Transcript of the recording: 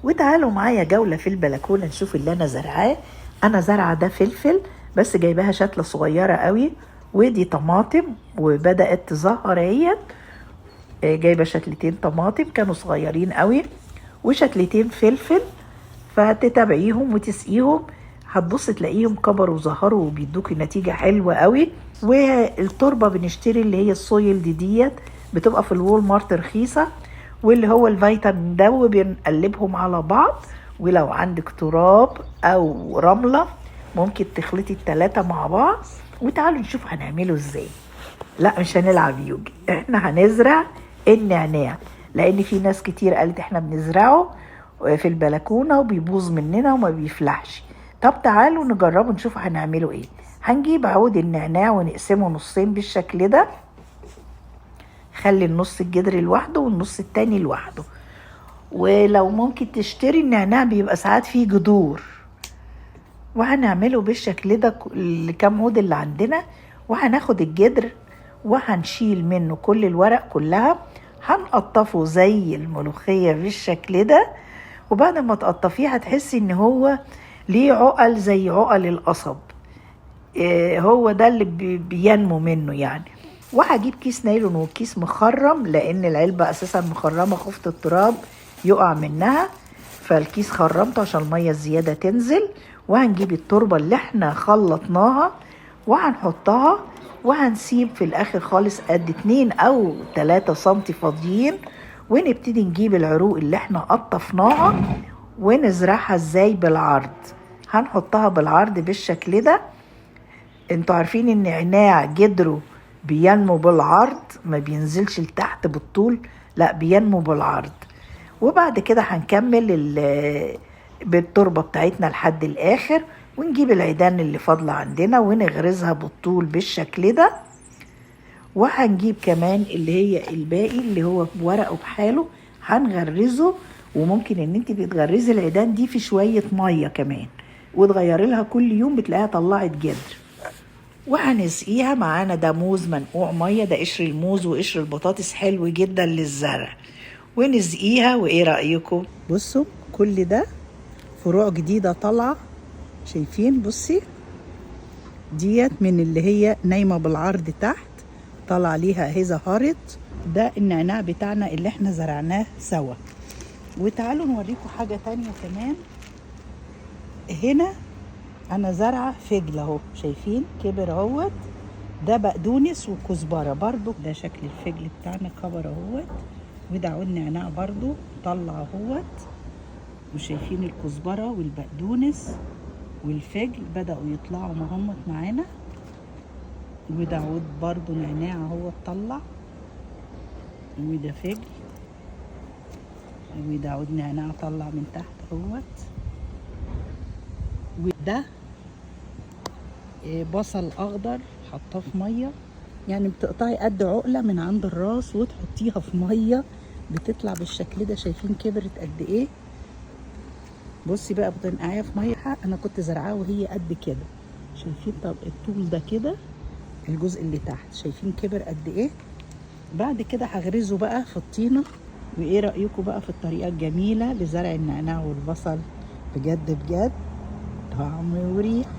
وتعالوا معايا جولة في البلكونة نشوف اللي انا زرعاه. انا زرعة ده فلفل بس جايباها شتلة صغيرة قوي، ودي طماطم وبدأت تظهر اهيت. جايبة شتلتين طماطم كانوا صغيرين قوي وشتلتين فلفل، فتتابعيهم وتسقيهم، هتبص تلاقيهم كبروا وظهروا وبيدوكي نتيجة حلوة قوي. والتربة بنشتري اللي هي ال soil دي ديت، بتبقى في ال Walmart رخيصة، واللي هو الفيتامين ده، وبنقلبهم على بعض. ولو عندك تراب او رملة ممكن تخلطي التلاتة مع بعض. وتعالوا نشوف هنعمله ازاي. لا مش هنلعب يوجي، احنا هنزرع النعناع، لان في ناس كتير قالت احنا بنزرعه في البلكونة وبيبوظ مننا وما بيفلحش. طب تعالوا نجربه نشوف هنعمله ايه. هنجيب عود النعناع ونقسمه نصين بالشكل ده، خلي النص الجدر لوحده والنص التاني لوحده. ولو ممكن تشتري النعناع بيبقى ساعات فيه جذور. وهنعمله بالشكل ده الكام عود اللي عندنا. وهناخد الجدر وهنشيل منه كل الورق كلها، هنقطفه زي الملوخية بالشكل ده. وبعد ما تقطفيه هتحسي ان هو ليه عقل زي عقل القصب، هو ده اللي بينمو منه يعني. وهجيب كيس نايلون وكيس مخرم، لان العلبة اساسا مخرمة، خفت التراب يقع منها، فالكيس خرمته عشان المية الزيادة تنزل. وهنجيب التربة اللي احنا خلطناها وهنحطها، وهنسيب في الاخر خالص قد 2 او 3 سنتي فاضيين. ونبتدي نجيب العروق اللي احنا قطفناها ونزرعها ازاي؟ بالعرض. هنحطها بالعرض بالشكل ده. انتوا عارفين ان نعناع جدره بينمو بالعرض، ما بينزلش لتحت بالطول، لا بينمو بالعرض. وبعد كده هنكمل بالتربة بتاعتنا لحد الاخر، ونجيب العيدان اللي فاضلة عندنا ونغرزها بالطول بالشكل ده. وهنجيب كمان اللي هي الباقي اللي هو بورقه بحاله هنغرزه. وممكن ان انت بتغرزي العيدان دي في شوية مية كمان وتغيري لها كل يوم، بتلاقيها طلعت جدر. وهنسقيها. معانا ده موز منقوع مية، ده قشر الموز وقشر البطاطس، حلو جدا للزرع. ونسقيها. وايه رأيكم؟ بصوا كل ده فروع جديدة طالعة، شايفين؟ بصي ديت من اللي هي نايمة بالعرض تحت، طالع ليها اهي ظهرت. ده النعناع بتاعنا اللي احنا زرعناه سوا. وتعالوا نوريكم حاجة تانية كمان. هنا انا زارعة فجل اهو، شايفين كبر اهوت. ده بقدونس وكزبرة برضو. ده شكل الفجل بتاعنا كبر اهوت. وده عود نعناع برضو طلع اهوت. وشايفين الكزبرة والبقدونس والفجل بدأوا يطلعوا ما همت معانا. وده عود برضو نعناع اهو طلع. وده فجل. وده عود نعناع طلع من تحت اهوت. وده بصل اخضر حطاه في ميه، يعني بتقطعي قد عقله من عند الراس وتحطيها في ميه، بتطلع بالشكل ده. شايفين كبرت قد ايه؟ بصي بقى بتنقعيها في ميه. انا كنت زرعاها وهي قد كده، شايفين؟ طب الطول ده كده الجزء اللي تحت، شايفين كبر قد ايه؟ بعد كده هغرزه بقى في الطينه. وايه رايكم بقى في الطريقه الجميله لزرع النعناع والبصل؟ بجد بجد طعم وريحه.